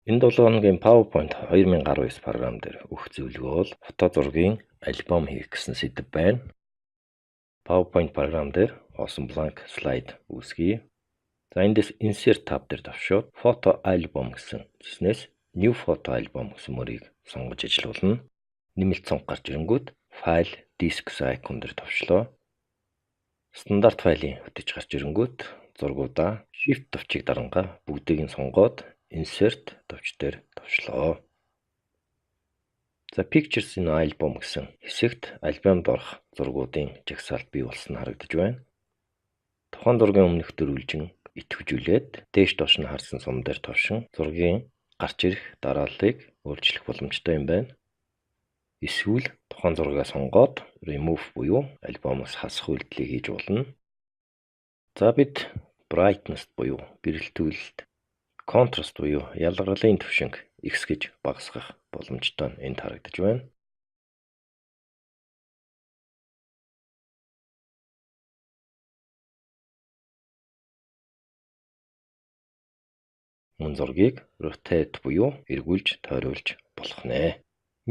Энэ 7 хоногийн PowerPoint 2019 програм дээр өгөх зөвлөгөө бол фото зургийн альбом хийх гэсэн сэдэв байна. PowerPoint програм дээр хоосон blank слайд үүсгэе. За, эндээс Insert tab дээр товшоод Photo Album гэсэн цэснээс New Photo Album гэсэн мөрийг сонгож ажиллуулна. Нэмэлт цонх гарч ирэнгүүт File, Disk гэсэн icon дээр товшлоо. Стандарт файлын хөтөч гарч ирэнгүүт зургуудаа Shift товчийг дарангаа бүгдийг нь сонгоод Insert товч дээр товшлоо. За, Pictures in Album гэсэн хэсэгт альбомд орох зургуудын жагсаалт бий болсон харагдаж байна. Тухайн зургийн өмнөх дөрвөлжин идэвхжүүлээд, дээш доош нь харсан сум дээр товшин зургийн гарч ирэх дарааллыг өөрчлөх боломжтой юм байна. Эсвэл тухайн зургаа сонгоод remove буюу альбомоос хасах үйлдэлийг хийж болно. За, бид brightness буюу гэрэлтүүлэлт, contrast буюу ялгарлын түвшинг ихсгэж багасгах боломжтой нь энд харагдаж байна. Мөн зургийг rotate буюу эргүүлж тойруулж болох нэ.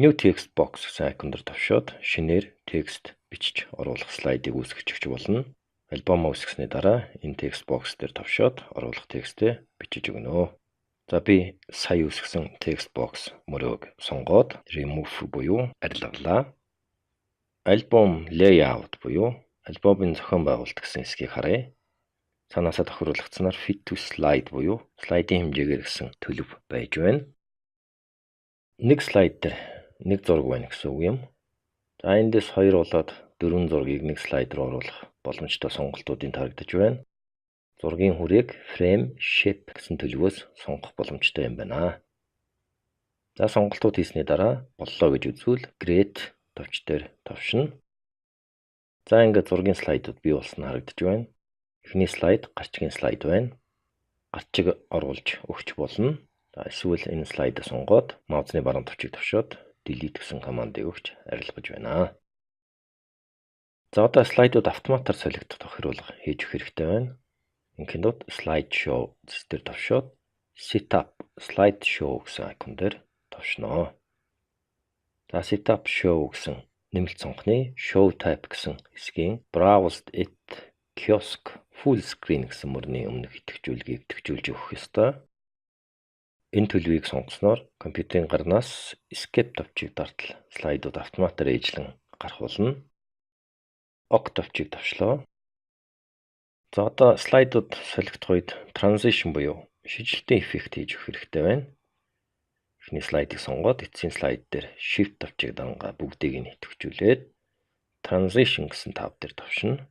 New text box гэсэн icon дээр товшоод шинээр текст бичиж оруулах слайдыг үүсгэж өгч болно. Альбомоо үүсгэсний дараа энэ text box дээр товшоод оруулах текстээ бичиж өгнө. За, би сая үүсгэсэн text box мөрийг сонгоод remove буюу арилгалаа. Album layout буюу альбомын зохион байгуулалт гэсэн хэсгийг харъя. Цаанаасаа тохируулагдсанаар fit to slide буюу слайдын хэмжээгээр гэсэн төлөв байж байна. Нэг слайд дээр нэг зураг байна гэсэн үг юм. За, эндээс хоёр болоод дөрвөн зургийг нэг слайд руу оруулах боломжтой сонголтуудын харагдаж байна. Зургийн хүрээг frame, shape гэсэн төлөвөөс сонгох боломжтой юм байна. За, сонголтууд хийсний дараа боллоо гэж үзвэл Create товч дээр товшино. За, ингээд зургийн слайдууд бий болсон харагдаж байна. Эхний слайд гарчгийн слайд байна. Гарчиг оруулж өгч болно. За, эсвэл энэ слайдыг сонгоод маусны баруун товчийг товшоод delete гэсэн командыг өгч арилгаж байна. За, одоо слайдууд автоматар солигдох тохируулга хийж өгөх хэрэгтэй байна. Ингэхийн тулд Slide Show цэс дээр товшоод Set up Slide Show гэсэн icon дээр товшино. За, Set up Show гэсэн нэмэлт цонхны Show Type гэсэн хэсгийн Browse at Kiosk Full Screen гэсэн мөрний өмнөх идэвхжүүлгийг идэвхжүүлж өгөх ёстой. Энэ төлөвийг сонгосноор компьютерийн гарнаас Escape товчийг дартал слайдууд автоматар ээжлэн гарах болно. OK товчийг товшлоо. За, одоо слайдууд солигдох үед transition буюу шижилтийн эффект хийж өгөх хэрэгтэй байна. Эхний слайдыг сонгоод эцсийн слайд дээр Shift товчийг дарангаа бүгдийг нь идэвхжүүлээд Transition гэсэн tab дээр товшино.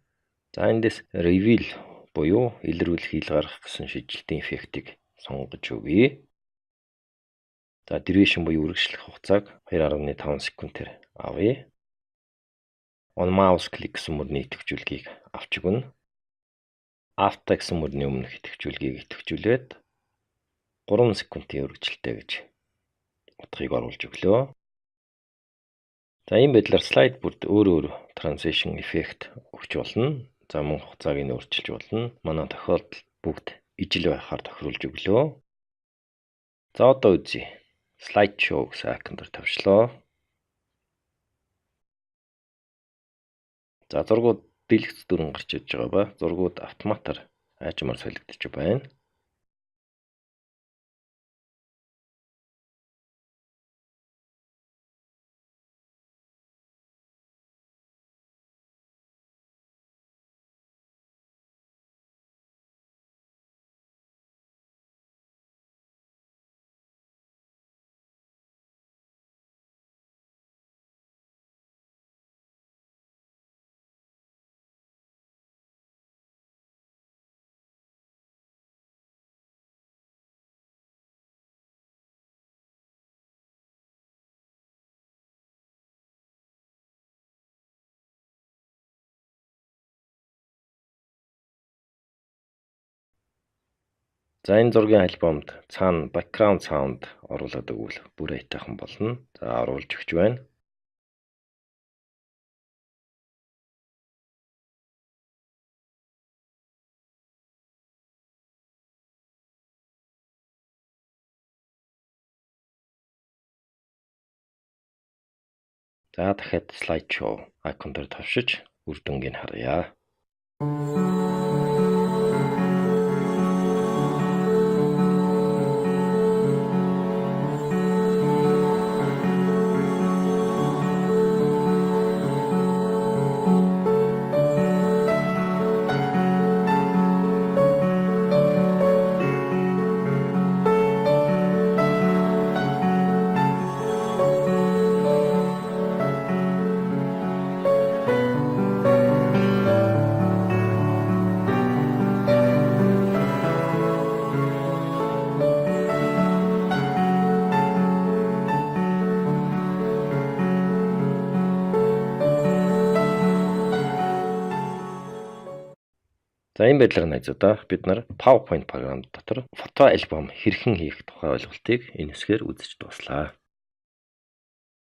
За, эндээс Reveal буюу илрүүлэх, ил гаргах гэсэн шижилтийн эффектийг сонгож өгье. За, duration буюу үргэлжлэх хугацааг 2.5 секундээр авъя. On mouse click гэсэн мөрний идэвхжүүлгийг авч өгнө. After гэсэн мөрний өмнөх идэвхжүүлгийг идэвхжүүлээд 3 секундын үргэлжилттэй гэж утгыг оруулж өглөө. За, ийм байдлаар слайд бүрд өөр өөр transition эффект өгч болно. За, мөн хугацааг нь өөрчилж болно. Манай тохиолдолд бүгд ижил байхаар тохируулж өглөө. За, одоо үзье. Slide show гэсэн icon дээр товшлоо. За, зургууд дэлгэц дүүрэн гарч ирж байгаа ба зургууд автоматар аажмаар солигдож байна. За, энэ зургийн альбомд цаана background sound оруулаад өгвөл бүр аятайхан болно. За, оруулж өгч байна. За, дахиад slide show icon дээр товшиж үр дүнгийг харъя. За, ийм байдлаар, найзуудаа, бид нар PowerPoint програм дотор фото альбом хэрхэн хийх тухай ойлголтыг энэ хэсгээр үзэж дууслаа.